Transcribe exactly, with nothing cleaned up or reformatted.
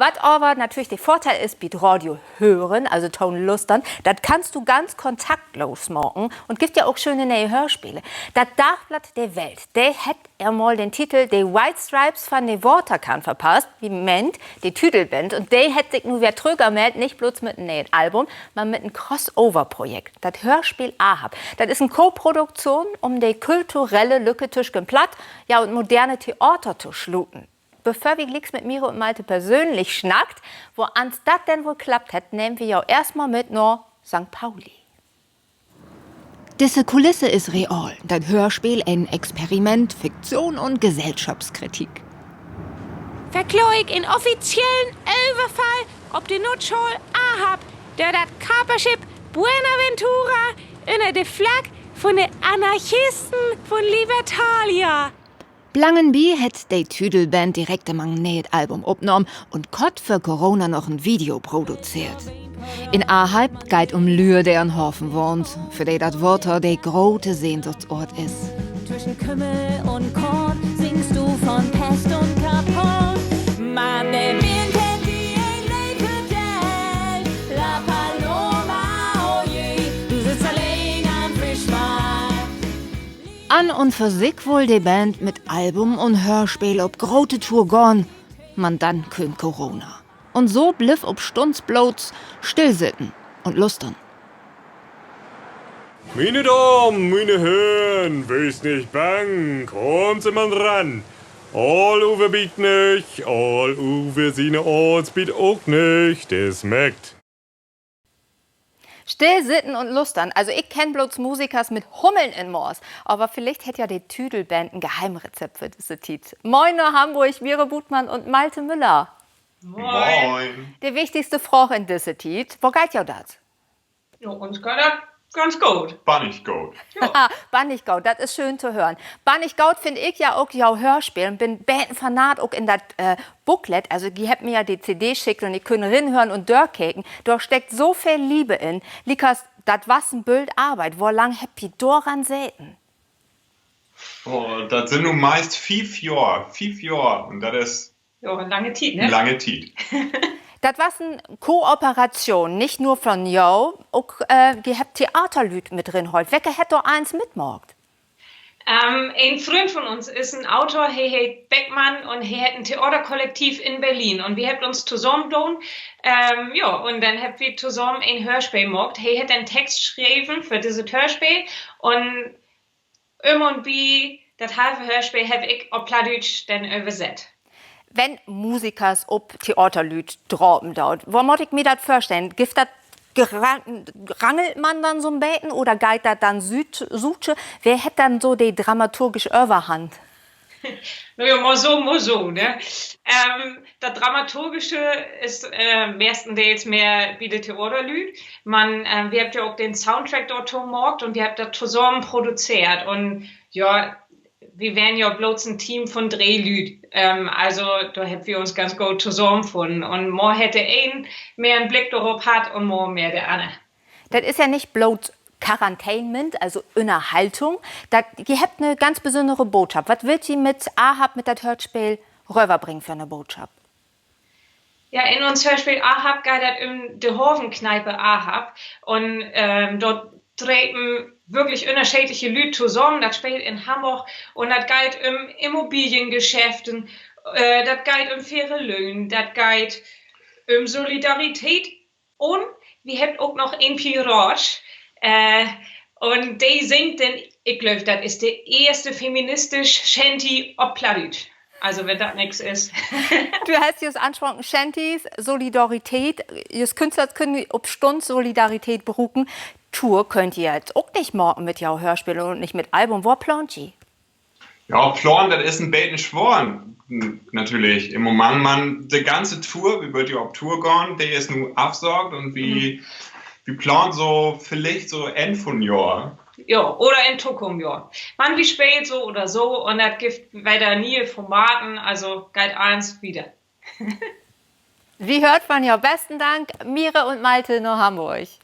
Wat aver natürlich de Vördeel is bi't Radio hören, also to'n Lustern, dat kannst du ganz kontaktlos maken un gifft ja ok schöne ne'e Höörspele. Dat Dagblatt De Welt, de hett ehr mal den Titel De White Stripes van de Waterkann verpasst, wi meent de Tüdelband, un de hett sik nu weer trüggermeldt, nich blots mit en ne'et Album, man mit en Crossover-Projekt, dat Höörspeel Ahab. Dat is en Koproduktion, üm de kulturelle Lück tüsken Platt, ja, un moderne Theater to sluten. Bevör wi glieks mit Mire un Malte persönlich snackt, woans dat denn woll klappt hett, nehmt wi jo eerstmal mit na Sankt Pauli. Disse Kulisse is real. Dat Höörspeel en Experiment, Fiktion un Gesellschaftskritik. Verklaag ik en offiziellen Överfall op de Nutschaal Ahab dör dat Kaperschipp Buenaventura ünner de Flagg vun de Anarchisten vun Libertalia. Blangenbi hett de Tüdelband direkt mang en ne'et Album opnahmen un kort vör Corona noch en Video produzeert. In Ahab geiht um Lüe, de an'n Haven wahnt, för de dat Water de grote Sehnsuchtsoort is. Twüschen Kümmel un Koort singst du von Pest un Kapoot. Man de Wind hett di en Leed vertellt, La Paloma, oh je, du sittst alleen an'n Fischmarkt. An un för sik wull de Band mit Album un Höörspeel op grote Tour gahn, man denn kööm Corona. Un so bliff opstunns blots stillsitten un lustern. Miene Damen, miene Herren, weest nich bang, kummt Se man ran. Aal uwe biet nich, aal uwe siene Aals biet ok nich, de smeckt. Stillsitten un lustern. Also, ik kenn blots Musikers mit Hummeln in'n Moors. Aver villicht hett ja de Tüdelband en Geheimrezept för disse Tiet. Moin na Hamborg, Mire Buthmann un Malte Müller. Moin. De wichtigste Fraag in disse Tiet: Wo geiht jo dat? Jo, uns geiht dat ganz goot. Bannig goot. Bannig goot, dat is schöön to hören. Bannig goot finn ik ja ok jo Höörspelen, bün beten vernaat ok in dat, äh, Booklet. Also, ji hebbt mi ja de C D schickt un ik kunn rinhören un dörkeken. Dor steckt so veel Liebe in. Liekers, dat was en Bült Arbeit. Wo lang hebbt ji doran seten? Oh, dat sünd nu meist fief Johr. Fief Johr. Un dat is jo, lange Tiet, ne? Lange Tiet. Dat was en Kooperation, nich nur von jo, ok, äh, ji hebbt Theaterlüüd mit rinhaalt. Wecke hett dor allens mitmaakt? Ähm, en Fründ von uns is en Autor, he heet Beckmann un he hett en Theaterkollektiv in Berlin. Un wi hebbt uns tosamen daan, ähm, jo, un denn hebbt wi tosamen en Höörspeel maakt. He hett den Text schreven för disse Höörspeel un üm un bi dat halve Höörspeel heff ik op Plattdüütsch denn översett. Wenn Musikers op Theaterlüüd drapen doot, wo mutt ik mi dat vörstellen? Gifft dat Gerang-, rangelt man denn so'n beten oder geiht dat denn suut-, suutsche? Wer hett denn so de dramaturgische Överhand? Na ja, mal so, mal so, ne? Ähm, dat Dramaturgische is, äh, mehrstendeels mehr bi de Theaterlüüd. Man, äh, wi hebbt ja ok den Soundtrack dorto maakt un wi hebbt dat tosamen produzeert. Un ja, wi weren ja blots en Team von dree Lüüd. Ähm, also, dor hebbt wi uns ganz goot tosamen funnen. Un mal hett de een mehr en Blick dorop hatt un mal mehr de anner. Dat is ja nich blots Quarantainment, also Ünnerhaltung. Dat, ji hebbt 'ne ganz besünnere Bootschap. Wat wüllt ji mit Ahab, mit dat Höörspeel röverbringen för 'ne Bootschap? Ja, in uns Höörspeel Ahab geiht dat üm de Havenkneipe Ahab. Un, ähm, dor drepen würklich ünnerscheedliche Lüüd tosamen. Dat speelt in Hamborg. Un dat geiht üm Immobiliengeschäften, äh, dat geiht üm faire Löhn, dat geiht üm Solidarität. Un wi hebbt ok noch en Piraat, äh, un de singt denn, ik glööv, dat is de eerste feministisch Shanty op Plattdüütsch. Also, wenn dat nix is. Du hest jüst anspraken, Shantys, Solidarität. Jüst Künstlers köönt opstunns Solidarität bruken. Tour köönt ji ja ok nich maken mit jo Höörspeel un nich mit Album. Wo plaant ji? Ja, planen, dat is en beten swoor, n-, natürlich. In'n Moment, man, de ganze Tour, wi wüllt ja op Tour gahn, de is nu afsaagt un wi, wi plaant so, villicht so Enn vun Johr. Ja, oder in tokamen Johr. Man, wi speelt so oder so un dat gifft wedder ne'e Formaten, also geiht allens wieder. Wi höört von jo. Besten Dank, Mire un Malte na Hamborg.